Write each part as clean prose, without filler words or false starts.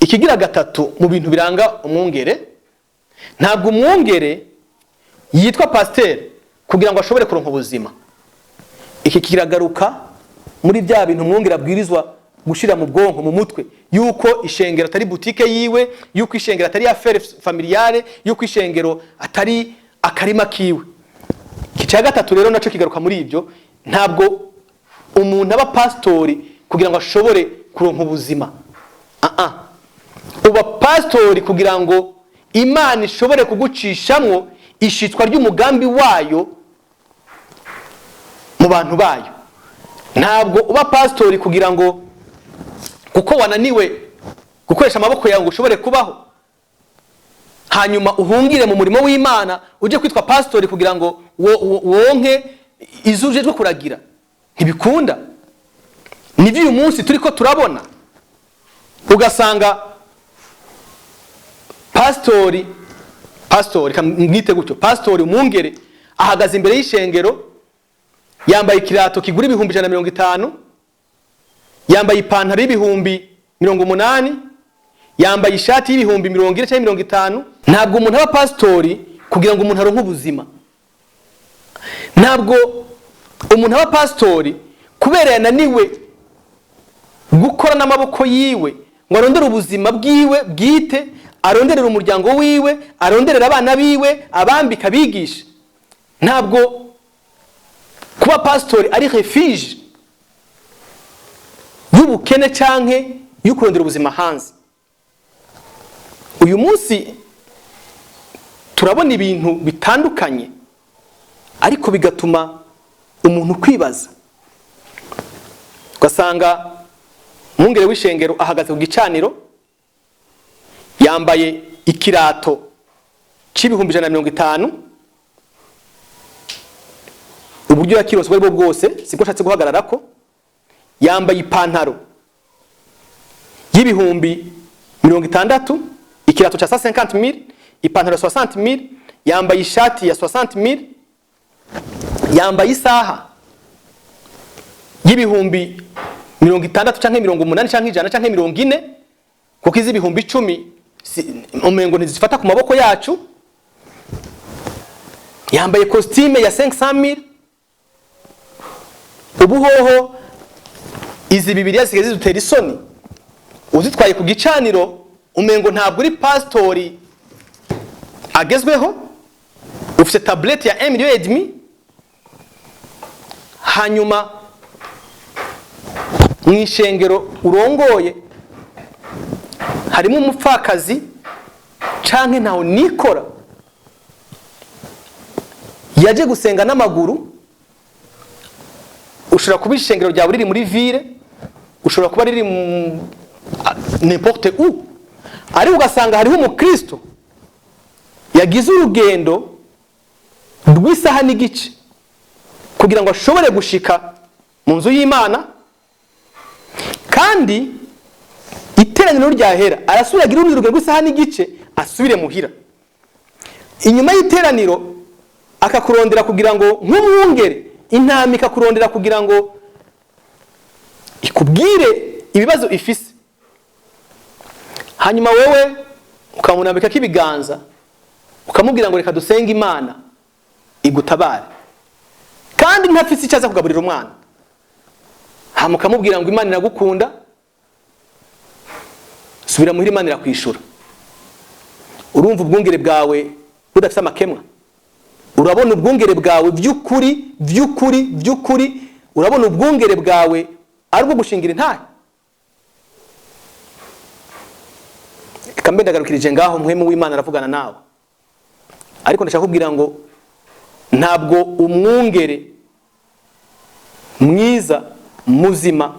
Ikigira gatatu mu bintu biranga umwungere, ntabwo umwungere yitwa pasiteri kugira ngo ashobore kuronka ubuzima. Iki kiragaruka muri bya bintu umwungere abwirizwa gushira mu bwonko, mu mutwe, yuko ishengero atari boutique yiwe, yuko ishengero atari affaire familiale, yuko ishengero atari akarima kiwe. Iki cya gatatu rero naco kigaruka muri ibyo: ntabwo umuntu aba pastori kugira ngo ashobore kuronka ubuzima. Ah ah, uba pastori kugira ngo Imana ishobore kugucishamwo ishitwa ry'umugambi wayo mu bantu bayo. Ntabwo uba pastori kugira ngo, kuko wananiwe gukoresha amaboko yawe ngo ushobore kubaho, hanyuma uhungire mu murimo w'Imana, uje kwitwa pastori kugira ngo wonke izo ujejwe kuragira. Ntibikunda. Nibyo uyu munsi turiko turabona, ugasanga pastori, mwite gutyo, pastori umwungere, ahagaze imbere y'ishengero, yambaye ikirato kigura 150,000, yambaye ipantaro y'ibihumbi 80, yambaye ishati y'ibihumbi 40 cyangwa 50. Ntabwo umuntu aba pastori kugira ngo umuntu aronke ubuzima. Ntabwo umuntu aba pastori kubera yananiwe gukora n'amaboko yiwe ngo arondere ubuzima bwiwe bwite, aronderere umuryango wiwe, aronderere abana biwe, abambika, abigisha. Ntabwo kuba pastori ari refuge y'ubukene canke yo kurondera ubuzima hanze. Uyu munsi turabona ibintu bitandukanye, ariko bigatuma umuntu kwibaza, ugasanga umwungere w'ishengero ahagaze ku gicaniro, yambaye ikirato c'ibihumbi 150. Uburyo yakironse ubwo aribwo bwose sibwo ashatse guhagararako. Yambaye ipantaro y'ibihumbi 60, ikirato ca 150,000, ipantaro ya 60,000, yambaye ishati ya 60,000, yambaye isaha y'ibihumbi 60 canke 80 canke 100 canke 40, kuko izi 10,000 umengo ntizifata ku maboko yacu. Yambaye costume ya 500,000. Ubuhoho izi Bibiliya zisigaye zidutera isoni. Uzitwaye ku gicaniro, umengo ntabwo uri pastori agezweho. Ufite tablette ya 1 million et demi, hanyuma mu ishengero urongoye harimo umupfakazi canke ntaho nikora yaje gusenga n'amaguru. Ushobora kuba ishengero ryawe riri muri ville, ushobora kuba riri mu n'importe où, ariko ugasanga hariho umukristo yagize urugendo rw'isaha n'igice kugira ngo ashobore gushika mu nzu y'Imana, kandi iteraniro ryahera arasubira agira urundi rugendo rw'isaha n'igice, asubire muhira. Inyuma y'iteraniro akakurondera kugira ngo, nk'umwungere, intama ikakurondera kugira ngo ikubwire ibibazo ifise, hanyuma wewe ukamunambikako ibiganza, ukamubwira ngo: "Reka dusenge Imana igutabare", kandi ntafise icyo aza kugaburira umwana. Hama ukamubwira ngo: "Imana iragukunda, subira muhira, Imana irakwishura." Urumva ubwungere bwawe budafise amakemwa? Urabona ubwungere bwawe by'ukuri, by'ukuri, by'ukuri, urabona ubwungere bwawe ari ubwo gushingira intahe? Reka mbe ndagarukirije ngaho. Mpwemu w'Imana aravugana nawe, ariko ndashaka kubwira ngo ntabwo umwungere mwiza muzima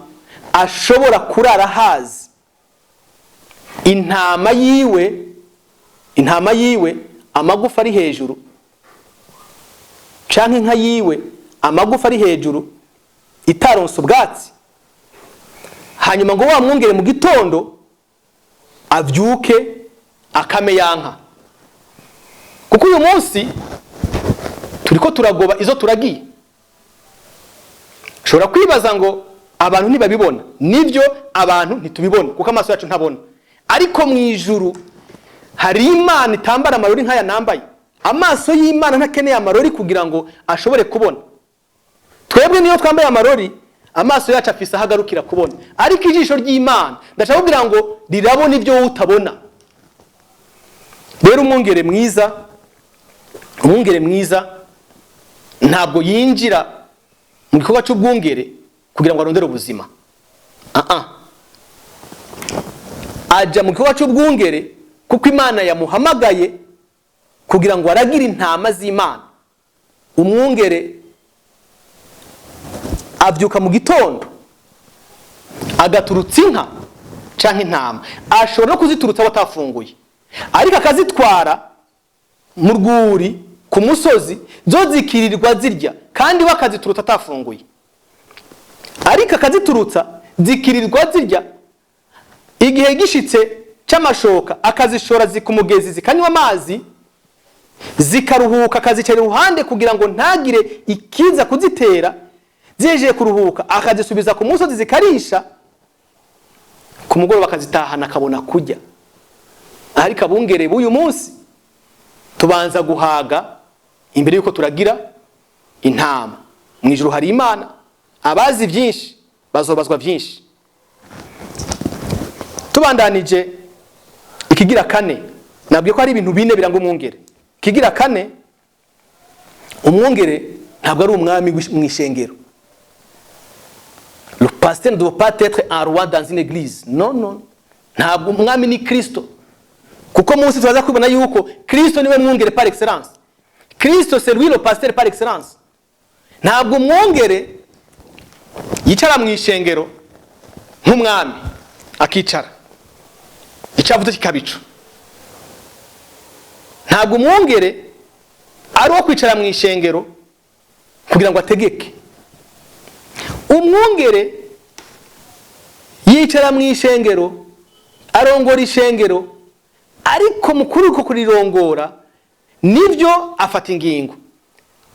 ashobora kurara hazi intama yiwe, intama yiwe amagufa ari hejuru, canke inka yiwe amagufa ari hejuru, itaronse ubwatsi, hanyuma ngo wa mwungere mu gitondo avyuke akame yanka. Kuko uyu munsi turiko turagoba izo turagiye. Ushobora kwibaza ngo abantu ntibabibona. Nibyo, abantu ntitubibona kuko amaso yacu ntabona. Ariko mu ijuru hari Imana itambara amarori nk'aya nambaye. Amaso y'Imana ntakeneye amarori kugira ngo ashobore kubona. Twebwe niyo twambaye amarori, amaso yacu afise aho agarukira kubona, ariko ijisho ry'Imana, ndashaka kugira ngo rirabona ibyo wowe utabona. Rero umwungere mwiza ntabwo yinjira mu gikorwa cy'ubwungere kugira ngo arondere ubuzima. Ah, aja mu gikorwa cy'ubwungere kuko Imana yamuhamagaye kugira ngo aragire intama z'Imana. Umwungere abyuka mu gitondo agaturutsa inka canke intama. Ashobora no kuziturutsa batafunguye, ariko akazitwara mu rwuri ku musozi, zo zikirirwa zirya, kandi we akaziturutsa atafunguye, ariko akaziturutsa zikirirwa zirya. Igihe gishitse c'amashoka, akazishora ku mugezi, zikanywa amazi, zikaruhuka, akazicara iruhande kugira ngo ntagire ikiza kuzitera. Zihejeje kuruhuka, akazisubiza ku musozi, zikarisha. Ku mugoroba akazitahana, akabona kurya. Ariko abungere b'uyu munsi tubanza guhaga imbere yuko turagira intama. Mu ijuru hari Imana. Abazi byinshi bazobazwa byinshi. Tubandanije, ikigira kane, nabwiye ko hari ibintu bine biranga umwungere. Ikigira kane, umwungere ntabwo ari umwami mu ishengero. Le pasteur ne doit pas être un roi dans une église. Non, non, ntabwo. Umwami ni Kristo, kuko munsi turaza kubona yuko Kristo niwe mwungere par excellence. Kristo, c'est lui le pasteur par excellence. Ntabwo umwungere yicara mu ishengero nk'umwami, akicara, icyo avuze kikabica. Ntabwo umwungere ari uwo kwicara mu ishengero kugira ngo ategeke. Umwungere yicara mu ishengero, arongora ishengero, ariko mukuru uko kurirongora nibyo afata ingingo,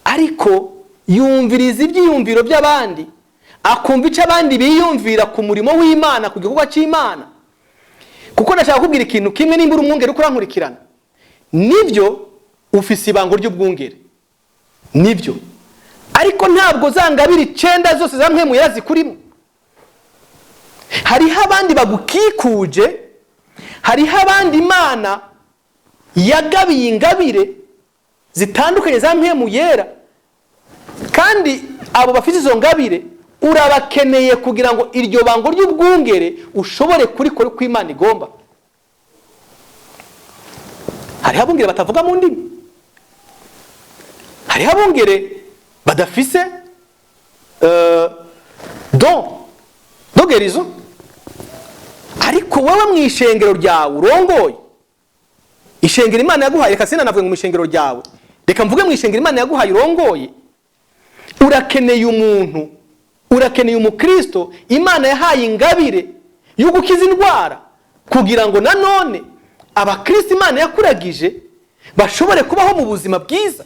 ariko yumviriza ibyiyumviro by'abandi, akumva icyo abandi biyumvira ku murimo w'Imana, ku gikorwa cy'Imana. Kuko ndashaka kubwira ikintu kimwe: nimba uri umwungere uko urankurikirana, nibyo, ufise ibango ry'ubwungere, nibyo, ariko ntabwo za ngabire icenda zose za Mpwemu yarazikurimo. Hariho abandi bagukikuje, hariho abandi Imana yagabiye ingabire zitandukanye za Mpwemu Yera, kandi abo bafite izo ngabire urabakeneye kugira ngo iryo bango ry'ubwungere ushobore kurikora uko Imana igomba. Hariho abungere batavuga mu ndimi, hariho abungere badafise don de guérison, ariko wowe mu ishengero ryawe urongoye, ishengero Imana yaguhaye, reka sinanavuge ngo mu ishengero ryawe, reka mvuge mu ishengero Imana yaguhaye urongoye, urakeneye umuntu, urakeneye umukristo Imana yahaye ingabire yo gukiza indwara, kugira ngo nanone abakristo Imana yakuragije bashobore kubaho mu buzima bwiza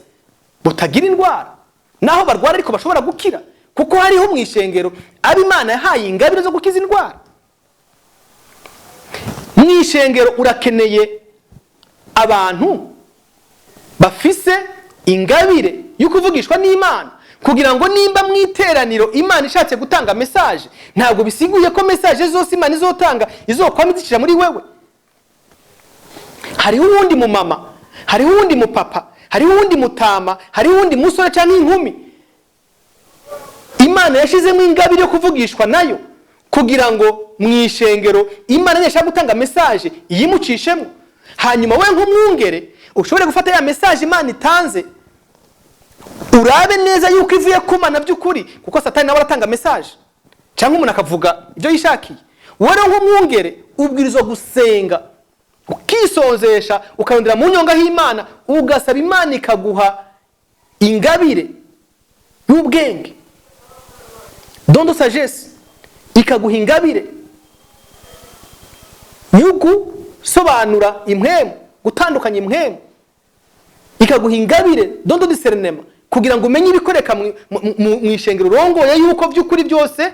butagira indwara, naho barwara ariko bashobora gukira, kuko hariho mu ishengero abo Imana yahaye ingabire zo gukiza indwara. Mu ishengero urakeneye abantu bafise ingabire yo kuvugishwa n'Imana, kugira ngo nimba mu iteraniro Imana ishatse gutanga message, ntabwo bisiguye ko message zose Imana izotanga izokwama izicira muri wewe. Hariho uwundi mu mama, hariho uwundi mu papa, hariho uwundi mutama, hariho uwundi musore cyangwa inkumi Imana yashizemo ingabire yo kuvugishwa nayo, kugira ngo mu ishengero Imana nishaka gutanga message iyimucishemo, hanyuma we nk'umwungere ushobore gufata ya message Imana itanze, urabe neza yuko ivuye ku Mana by'ukuri, kuko Satani nawe aratanga message cyangwa umuntu akavuga ibyo yishakiye. Wowe rero nk'umwungere ubwirizwa gusenga, ukisonzesha, ukarondera mu nyonga h'Imana, ugasaba Imana ikaguha ingabire y'ubwenge, don de sagesse, ikaguha ingabire yo gusobanura impwemu, gutandukanya impwemu, ikaguha ingabire don de discernement, kugira ngo umenye ibikoreka mu ishengero urongoye, yuko by'ukuri byose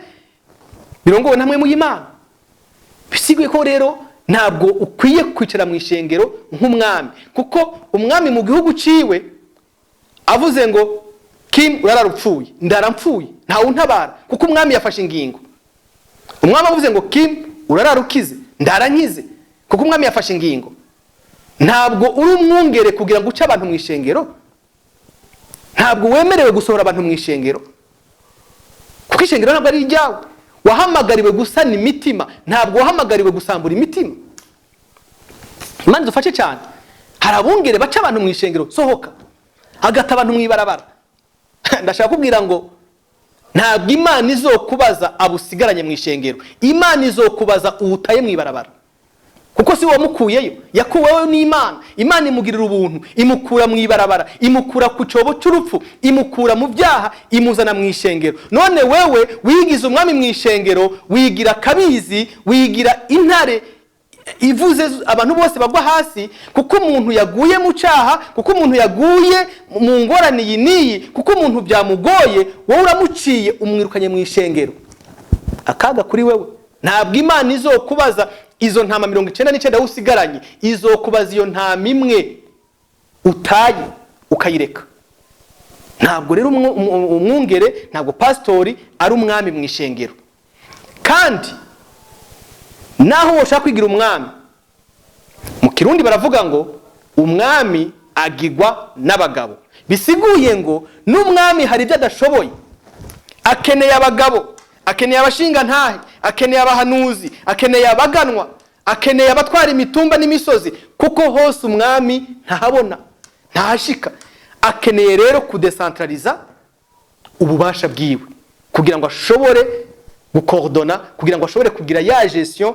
birongowe na Mpwemu y'Imana. Bisiguye ko rero Ntabwo ukwiye kwicara mu ishengero nk'umwami, kuko umwami mu gihugu ciwe avuze ngo: "Kim, urarara upfuye," ndara mpfuye, ntawe untabara, kuko umwami yafashe ingingo. Umwami avuze ngo: "Kim, urarara ukize," ndara nkize, kuko umwami yafashe ingingo. Ntabwo uri umwungere kugira ngo uce abantu mu ishengero. Ntabwo wemerewe gusohora abantu mu ishengero, kuko ishengero ntabwo ari iryawe. Wahamagariwe gusana imitima, ntabwo wahamagariwe gusambura imitima. Imana idufashe cyane. Hari abungere baca abantu mu ishengero, sohoka, agata abantu mu ibarabara. Ndashaka kubwira ngo ntabwo Imana izokubaza abusigaranye mu ishengero, Imana izokubaza uwutaye mu ibarabara, kuko si wamukuyeyo, yakuweho n'Imana. Imana imugirira ubuntu, imukura mu ibarabara, imukura ku cyobo cy'urupfu, imukura mu byaha, imuzana mu ishengero. None wewe wigize umwami mu ishengero, wigira kabizi, wigira intare ivuze abantu bose bagwa hasi, kuko umuntu yaguye mu cyaha, kuko umuntu yaguye mu ngorane iyi n'iyi, kuko umuntu byamugoye, wowe uramuciye, umwirukanye mu ishengero. Akaga kuri wewe! Ntabwo Imana izokubaza izo ntama 99 usigaranye, izokubaza iyo ntama imwe utaye ukayireka. Ntabwo rero umwungere, ntabwo pasitori ari umwami mu ishengero. Kandi naho woshaka kwigira umwami, mu Kirundi baravuga ngo umwami agigwa n'abagabo. Bisiguye ngo n'umwami hari ibyo adashoboye, akeneye abagabo, akeneye abashingantahe, akeneye abahanuzi, akeneye abaganwa, akeneye abatwara imitumba n'imisozi, kuko hose umwami ntahabona, ntahashika. Akeneye rero kudesantraliza ububasha bwiwe kugira ngo ashobore gukordona, kugira ngo ashobore kugira ya gestion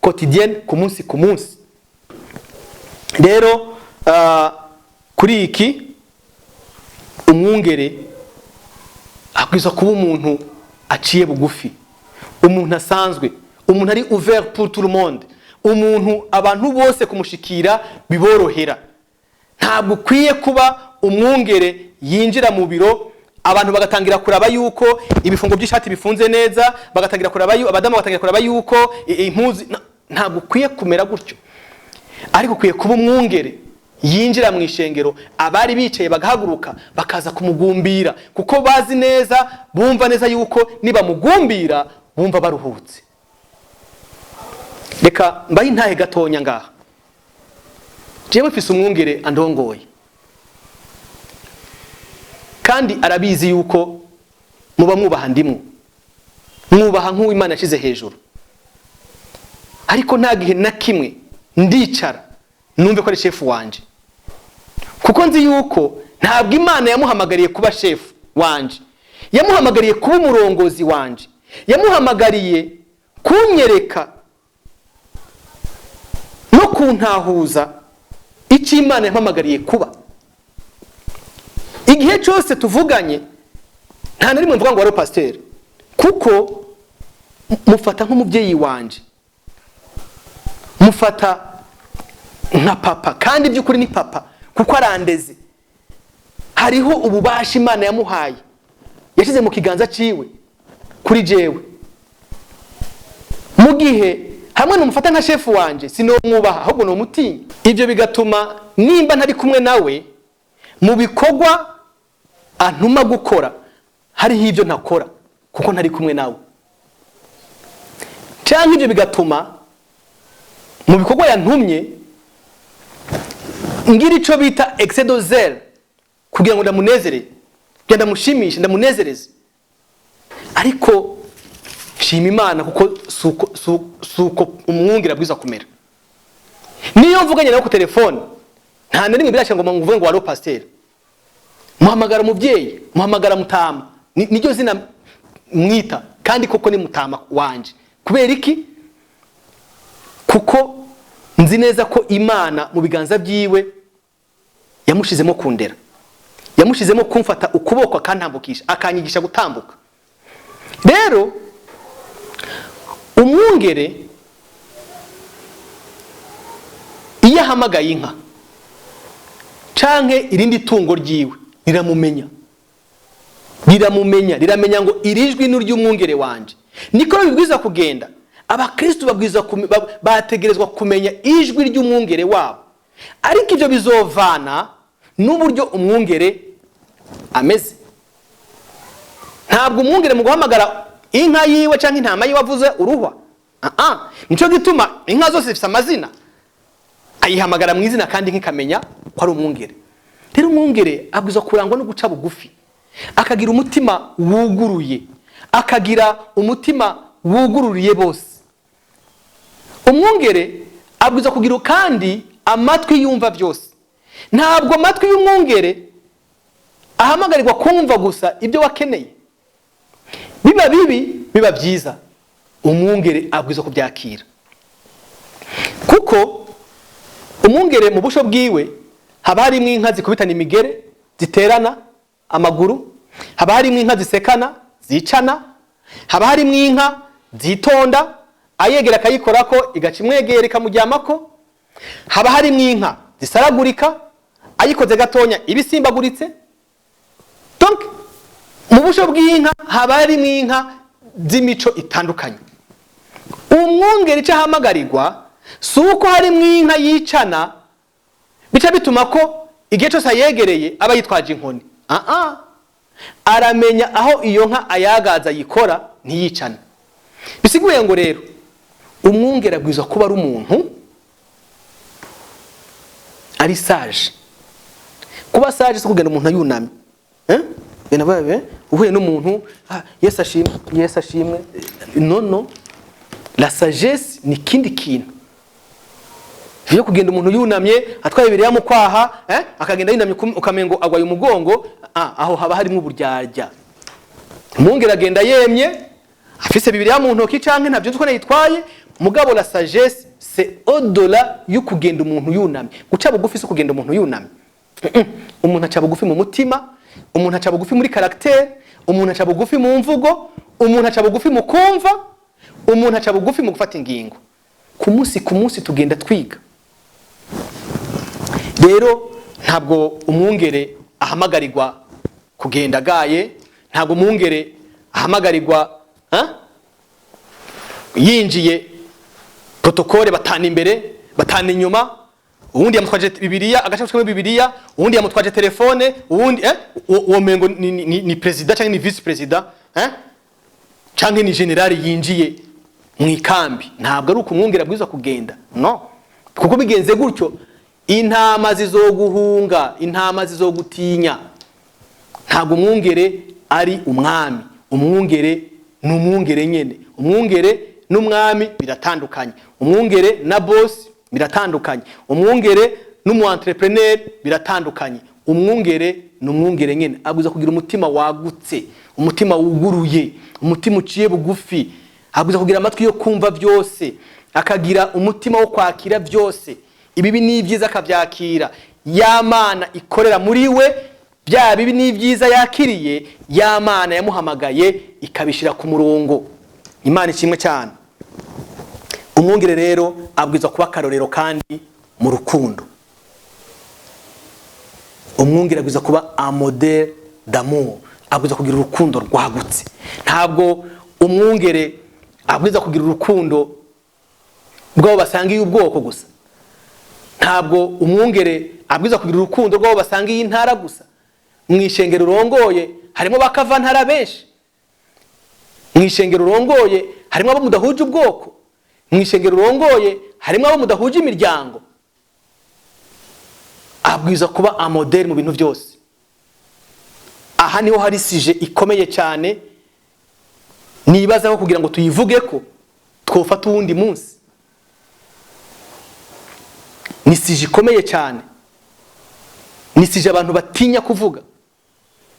quotidienne, ku munsi ku munsi. Rero kuri iki, umwungere abwirizwa kuba umuntu aciye bugufi, umuntu asanzwe, umuntu ari ouvert pour tout le monde, umuntu abantu bose kumushikira biborohera. Ntabwo ukwiye kuba umwungere yinjira mu biro, abantu bagatangira kuraba yuko ibifungo by'ishati bifunze neza, bagatangira kuraba abadamu bagatangira kuraba yuko impuzu. Ntabwo ukwiye kumera gutyo, ariko ukwiye kuba umwungere yinjira mu ishengero, abari bicaye bagahaguruka, bakaza kumugumbira, kuko bazi neza, bumva neza yuko nibamugumbira bumva baruhutse. Reka mbahe intahe gatonya ngaha. Jewe mfise umwungere andongoye, kandi arabizi yuko muba mwubaha, ndimwo mwubaha nk'uwo Imana yashyize hejuru, ariko nta gihe na kimwe ndicara numve ko ari shefu wanje, kuko nzi yuko ntabwo Imana yamuhamagariye kuba shefu wanje. Yamuhamagariye kuba umurongozi wanje, yamuhamagariye kunyereka no kuntahuza icyo Imana yampamagariye kuba. Igihe cyose tuvuganye, nta na rimwe mvuga ngo wari pasiteri, kuko mufata nk'umubyeyi wanje, mufata nka papa, kandi by'ukuri ni papa, kuko arandeze. Hariho ububasha Imana yamuhaye, yashyize mu kiganza ciwe kuri jewe. Mu gihe hamwe numufata nka shefu wanje, sinomwubaha, ahubwo nomutinya. Ibyo bigatuma nimba ntari kumwe nawe mu bikorwa antuma gukora, hariho ibyo ntakora kuko ntari kumwe nawe, cyangwa ibyo bigatuma mu bikorwa yantumye ngira icyo bita excès de zèle, kugira ngo ndamunezere, kugira ndamushimishe, ndamunezereze. Ariko shima Imana, kuko suko umwungere abwiza kumera. Niyo mvuganye nawe ku telefone, nta na rimwe birashika ngo mvuge ngo wari pasiteri. Muhamagara umubyeyi, muhamagara mutama. Niryo zina mwita, kandi koko ni mutama wanje. Kubera iki? Kuko nzi neza ko Imana mu biganza byiwe yamushizemo kundera, yamushizemo kumfata ukuboko, akantambukisha, akanyigisha gutambuka. Rero umwungere iyo ahamagaye inka canke irindi tungo ryiwe, riramumenya, riramumenya, riramenya ngo iri jwi ni iry'umwungere wanje. Niko bibwiza kugenda. Abakristu babwirizwa bategerezwa kumenya ijwi ry'umwungere wabo, ariko ibyo bizovana n'uburyo umwungere ameze. Ntabwo umwungere mu guhamagara inka yiwe cyangwa intama yiwe avuze uruhwa. Ah, nico gituma inka zose zifite amazina, ayihamagara mu izina kandi inka ikamenya ko ari umwungere. Rero umwungere abwirizwa kurangwa no guca bugufi, akagira umutima wuguruye, akagira umutima wugururiye bose. Umwungere abwirizwa kugira kandi amatwi yumva byose. Ntabwo amatwi y'umwungere ahamagarirwa kumva gusa ibyo wakeneye, biba bibi biba byiza, umwungere abwirizwa kubyakira, kuko umwungere mu busho bwiwe haba harimo inka zikubitana imigere, ziterana amaguru, haba harimo inka zisekana, zicana, haba harimo inka zitonda, ayegera akayikorako igaca imwegera ikamuryamako, haba harimo inka zisaragurika, ayikoze gatonya ibisimbaguritse. Donc mu busho bw'inka haba harimo inka z'imico itandukanye. Umwungeri icyo ahamagarirwa si uko harimo inka yicana bica bituma ko igihe cyose ayegereye aba yitwaje inkoni. Ah, aramenya aho iyo nka ayagaza ayikora ntiyicane. Bisiguye ngo rero umwungeri abwirizwa kuba ari umuntu ari sage. Kuba sage si kugenda umuntu yunamye, eh? Genda babe uhuye n'umuntu, "Ah, Yesu ashimwe, Yesu ashimwe." Non, non, la sagesse ni kindi kintu. Iyo kugenda umuntu yunamye atwaye Bibiliya mu kwaha, akagenda yunamye ukamengo agwaye umugongo, aho haba harimo uburyarya. Umwungeri agenda yemye, afise Bibiliya mu ntoki canke ntabyo nzi uko yitwaye, mugabo la sagesse, c'est au-delà yo kugenda umuntu yunamye. Guca bugufi si kugenda umuntu yunamye. Umuntu aca bugufi mu mutima, umuntu aca bugufi muri caractère, umuntu aca bugufi mu mvugo, umuntu aca bugufi mu kumva, umuntu aca bugufi mu gufata ingingo. Ku munsi ku munsi tugenda twiga. Rero ntabwo umwungere ahamagarirwa kugenda agaye, ntabwo umwungere ahamagarirwa, ha? Yinjiye protocole, batana imbere, batana inyuma, uwundi yamutwaje Bibiliya, agace kamwe Bibiliya, uwundi yamutwaje telefone, uwundi uwo mengo ni président cyangwa ni vice-président, canke ni général yinjiye mu ikambi. Ntabwo ari ukumwungera abwirizwa kugenda, no kuko bigenze gutyo intama zizoguhunga, intama zizogutinya. Ntabwo umwungere ari umwami, umwungere ni umwungere nyene. Umwungere n'umwami biratandukanye, umwungere na boss biratandukanye, umwungere n'umu entrepreneur biratandukanye. Umwungere ni umwungere nyene, abwirizwa kugira umutima wagutse, umutima wuguruye, umutima uciye bugufi, abwirizwa kugira amatwi yo kumva byose, akagira umutima wo kwakira byose, ibibi n'ibyiza akabyakira. Ya Mana ikorera muri we, bya bibi n'ibyiza yakiriye, ya Mana yamuhamagaye ikabishyira ku murongo. Imana ishimwe cyane. Umwungere rero abwirizwa kuba akarorero kandi mu rukundo. Umwungere abwirizwa kuba un modèle d'amour, abwirizwa kugira urukundo rwagutse. Ntabwo umwungere abwirizwa kugira urukundo rw'abo basangiye ubwoko gusa, ntabwo umwungere abwirizwa kugira urukundo rw'abo basangiye intara gusa. Mu ishengero urongoye harimo bakavantara benshi, mu ishengero urongoye harimo abo mudahuje ubwoko, mu ishengero urongoye harimo abo mudahuje imiryango. Abwirizwa kuba un modèle mu bintu byose. Aha niho hari sujet ikomeye cyane, nibaza ko kugira ngo tuyivuge ko twofata uwundi munsi. Ni sujet ikomeye cyane, ni sujet abantu batinya kuvuga,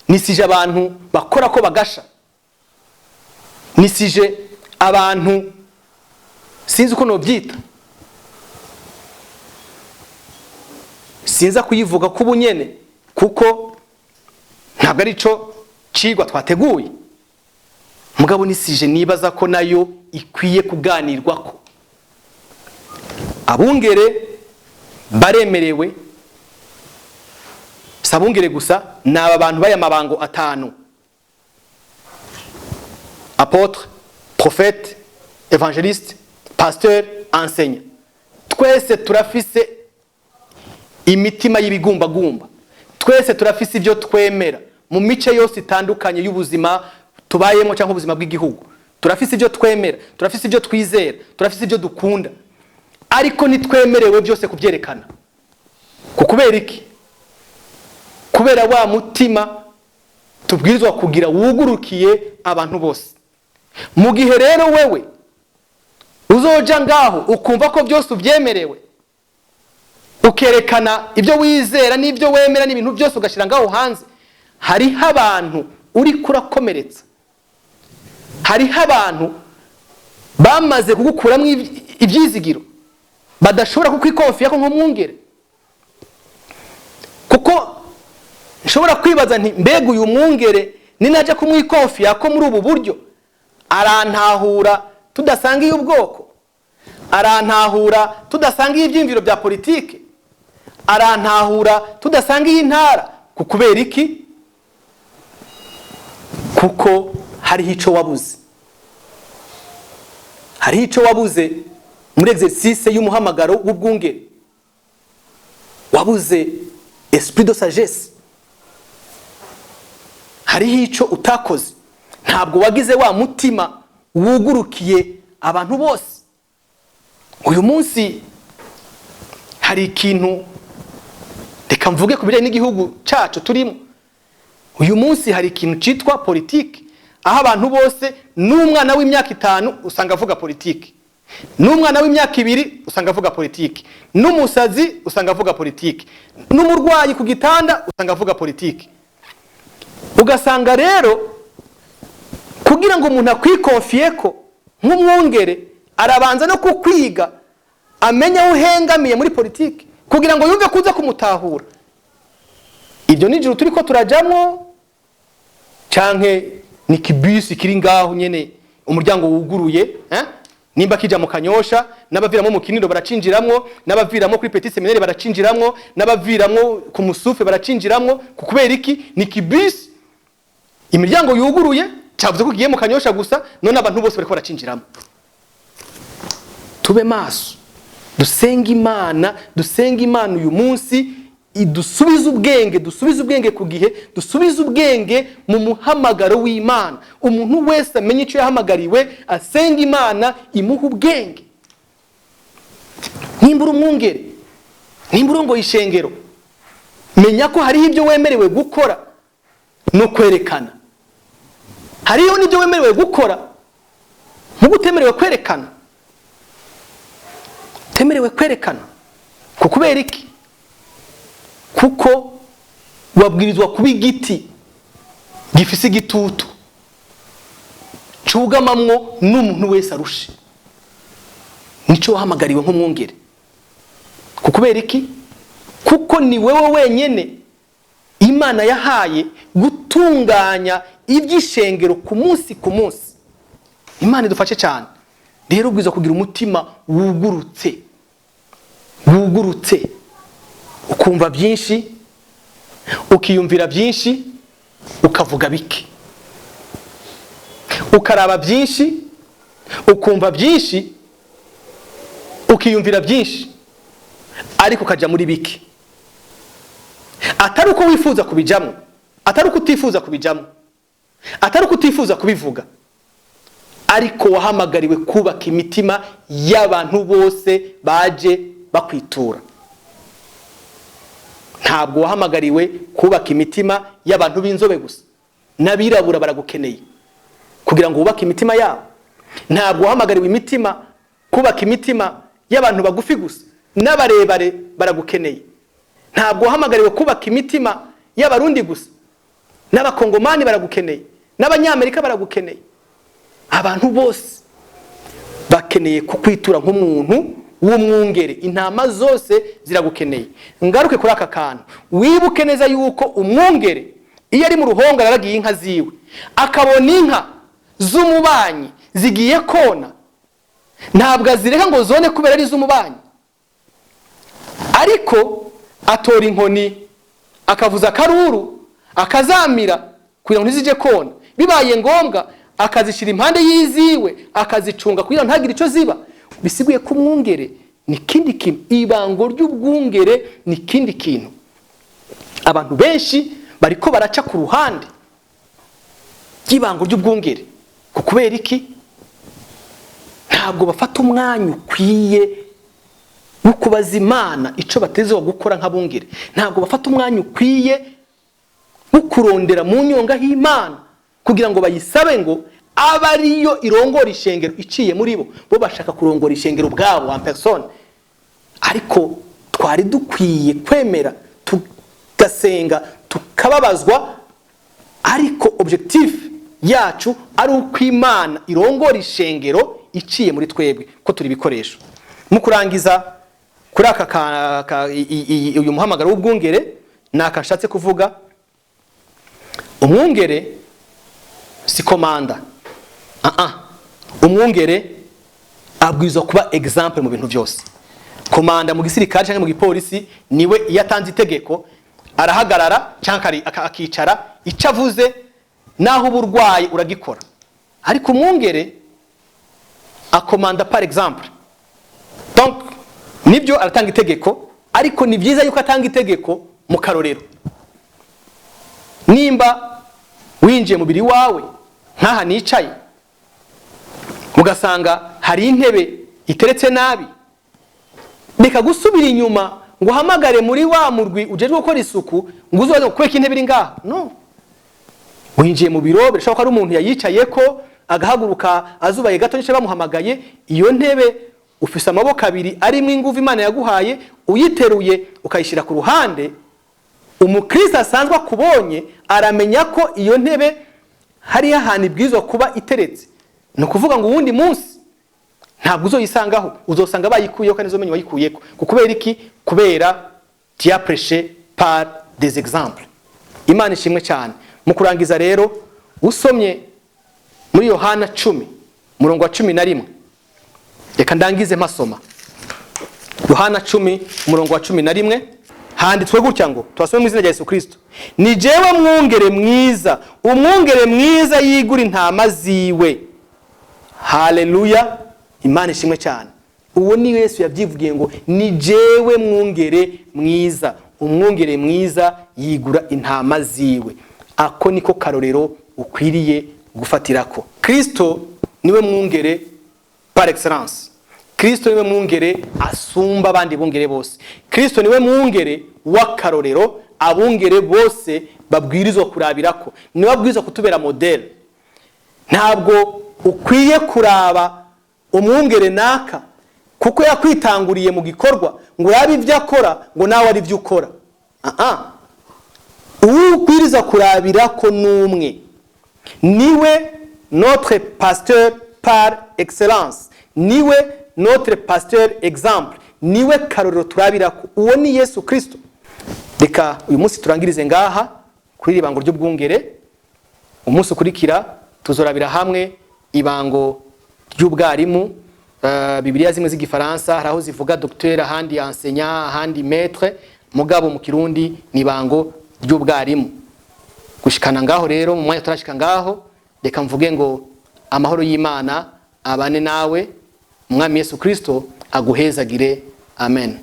ni sujet abantu bakora ko bagasha, ni sujet abantu sinzi uko nobyita. Sinza kuyivuga ko ubunyene, kuko ntabwo ari cyo cigwa twateguye, mugabo ni sujet nibaza ko nayo ikwiye kuganirwako. Abungere baremerewe, si abungere gusa, ni aba bantu b'aya mabango atanu: apôtre, prophète, évangéliste, pasteur, enseignant, twese turafise imitima y'ibigumbagumba, twese turafise ibyo twemera mu mice yose itandukanye y'ubuzima tubayemo cyangwa ubuzima bw'igihugu. Turafise ibyo twemera, turafise ibyo twizera, turafise ibyo dukunda, ariko ntitwemerewe byose kubyerekana. Kubera iki? Kubera wa mutima tubwirizwa kugira wugurukiye abantu bose. Mu gihe rero wewe uzoja ngaho ukumva ko byose ubyemerewe, ukerekana ibyo wizera n'ibyo wemera n'ibintu byose ugashyira ngaho hanze, hariho abantu uri kurakomeretsa, hariho abantu bamaze kugukuramo ibyizigiro, badashobora kukwikonfiya ko nk'umwungere. Kuko nshobora kwibaza nti: "Mbega uyu mwungere ninajya kumwikonfiya ko muri ubu buryo, arantahura tudasangiye ubwoko, arantahura tudasangiye ibyiyumviro bya politike, arantahura tudasangiye intara?" Ku kubera iki? Kuko hariho icyo wabuze, hariho icyo wabuze muri exercice y'umuhamagaro w'ubwungere. Wabuze esprit de sagesse, hariho icyo utakoze. Ntabwo wagize wa mutima wugurukiye abantu bose. Uyu munsi hari ikintu, reka mvuge ku bijyanye n'igihugu cyacu turimo. Uyu munsi hari ikintu cyitwa politiki, aho abantu bose, n'umwana w'imyaka 5 usanga avuga politiki, n'umwana w'imyaka 2 usanga avuga politiki, n'umusazi usanga avuga politiki, n'umurwayi ku gitanda usanga avuga politiki. Ugasanga rero kugira ngo umuntu akwikonfiye ko nk'umwungere, arabanza no kukwiga, amenye aho uhengamiye muri politiki, kugira ngo yumve kuza kumutahura. Ibyo nijoro turi ko turajamwo, canke ni kibisi kiri ngaho nyene, umuryango wuguruye, eh? Nimba kija mu Kanyosha, n'abaviramo mu Kinindo baracinjiramwo, n'abaviramo kuri Petit Séminaire baracinjiramwo, n'abaviramwo ku Musufe baracinjiramwo. Kubera iki? Ni kibisi, imiryango yuguruye, cyavuze ko kigiye mu Kanyosha gusa, none abantu bose bariko baracinjiramo. Tube maso, dusenge Imana, dusenge Imana uyu munsi idusubize ubwenge, dusubize ubwenge ku gihe, dusubize ubwenge mu muhamagaro w'Imana. Umuntu wese amenye icyo yahamagariwe, asenga Imana imuha ubwenge. Nimba uri umwungere, nimba urongoye ishengero, menya ko hariho ibyo wemerewe gukora no kwerekana, hariho n'ibyo wemerewe gukora nkuko utemerewe kwerekana. Utemerewe kwerekana ku kubera iki? Kuko wabwirizwa kuba igiti gifise igitutu cugamamwo n'umuntu wese arushe. Nico wahamagariwe nk'umwungere. Ku kubera iki? Kuko ni wewe wenyene Imana yahaye gutunganya iby'ishengero ku munsi ku munsi. Imana idufashe cyane. Rero ubwiza kugira umutima wugurutse, wugurutse, ukumva byinshi, ukiyumvira byinshi, ukavuga bike, ukaraba byinshi, ukumva byinshi, ukiyumvira byinshi, ariko ukajya muri bike. Atari uko wifuza kubijamo, atari uko utifuza kubijamo, atari uko utifuza kubivuga, ariko wahamagariwe kubaka imitima y'abantu bose baje bakwitura. Ntabwo wahamagariwe kubaka imitima y'abantu b'inzobe gusa, n'abirabura baragukeneye kugira ngo wubake imitima yabo. Ntabwo wahamagariwe imitima kubaka imitima y'abantu bagufi gusa, n'abarebare baragukeneye. Ntabwo wahamagariwe kubaka imitima y'Abarundi gusa, n'Abakongomani baragukeneye, n'Abanyamerika baragukeneye. Abantu bose bakeneye kukwitura nk'umuntu w'umwungere, intama zose ziragukeneye. Ngaruke kuri aka kantu: wibuke neza yuko umwungere iyo ari mu ruhongore aragiye inka ziwe, akabona inka z'umubanyi zigiye kona, ntabwo azireka ngo zone kubera ari iz'umubanyi, ariko atora inkoni, akavuza akaruru, akazamira kugira ngo ntizije kona. Bibaye ngombwa akazishyira impande yiziwe, akazicunga kugira ngo ntagire icyo ziba. Bisiguye ko umwungere ni ikindi kintu, ibango ry'ubwungere ni ikindi kintu. Abantu benshi bariko baraca ku ruhande ry'ibango ry'ubwungere. Kubera iki? Ntabwo bafata umwanya ukwiye wo kubaza Imana icyo batezwa gukora nk'abungere. Ntabwo bafata umwanya ukwiye wo kurondera mu nyonga h'Imana kugira ngo bayisabe ngo abe ariyo irongora ishengero iciye muri bo. Bo bashaka kurongora ishengero ubwabo en personne. Ariko twari dukwiye kwemera tugasenga tukababazwa, ariko objectif yacu ari uko Imana irongora ishengero iciye muri twebwe, ko turi ibikoresho. Mu kurangiza kuri aka uyu muhamagaro w'ubwungere, naka nshatse kuvuga: umwungere si komanda. Umwungere abwirizwa kuba exemple mu bintu byose. Komanda mu gisirikare cyangwa mu gipolisi niwe iyo atanze itegeko arahagarara cyangwa akicara, icyo avuze naho uba urwaye uragikora. Ariko umwungere akomanda par exemple. Donc nibyo aratanga itegeko, ariko ni byiza yuko atanga itegeko mu karorero. Nimba winjiye mubiri wawe nk'aha nicaye, mugasanga hari intebe iteretse nabi, reka gusubira inyuma ngo uhamagare muri wa murwi ujejwe gukora isuku ngo uzoze kubeka intebe iri ngaha. No winjiye mu biro, birashoboka ko ari umuntu yayicayeko agahaguruka azubaye gato nice bamuhamagaye. Iyo ntebe ufise amaboko abiri arimo ingufu Imana yaguhaye, uyiteruye ukayishyira ku ruhande. Umukristo asanzwe akubonye aramenya ko iyo ntebe hariyo ahantu ibwirizwa kuba iteretse. Ni ukuvuga ngo uwundi munsi ntabwo uzoyisangaho, uzosanga bayikuyeho kandi uzomenya wayikuyeko. Kubera iki? Kubera tu as prêché par des exemples. Imana ishimwe cyane. Mu kurangiza rero, usomye muri Yohana 10 murongo wa 11, reka ndangize mpasoma. Yohana 10 umurongo wa 11, handitswe gutya ngo tubasome mu izina rya Yesu Kristo: "Ni jewe mwungere mwiza, umwungere mwiza yigura intama ziwe." Haleluya, Imana ishimwe cyane. Uwo ni Yesu yabyivugiye ngo: "Ni jewe mwungere mwiza, umwungere mwiza yigura intama ziwe." Ako niko karorero ukwiriye gufatirako. Kristo niwe mwungere par excellence. Kristo niwe mwungere asumba abandi bungere bose. Kristo niwe mwungere w'akarorero abungere bose babwirizwa kurabirako, niwe abwirizwa kutubera modèle. Ntabwo ukwiye kuraba umwungere naka kuko yakwitanguriye mu gikorwa ngo urabe ibyo akora ngo nawe ari byo ukora. Uwo ukwiriza kurabirako n'umwe, niwe notre pasteur par excellence, niwe notre pasteur exemple, niwe karorero turabirako, uwo ni Yesu Kristo. Reka uyu munsi turangirize ngaha kuri iri bango ry'ubwungere. Umunsi ukurikira tuzorabira hamwe ibango ry'ubwarimu. Bibiliya zimwe z'igifaransa hari aho zivuga docteur, ahandi enseignant, ahandi maître, mugabo mu Kirundi ni ibango ry'ubwarimu. Gushikana ngaho rero, mu mwanya turashika ngaho, reka mvuge ngo amahoro y'Imana abane nawe, Umwami Yesu Kristo aguhezagire. Amen.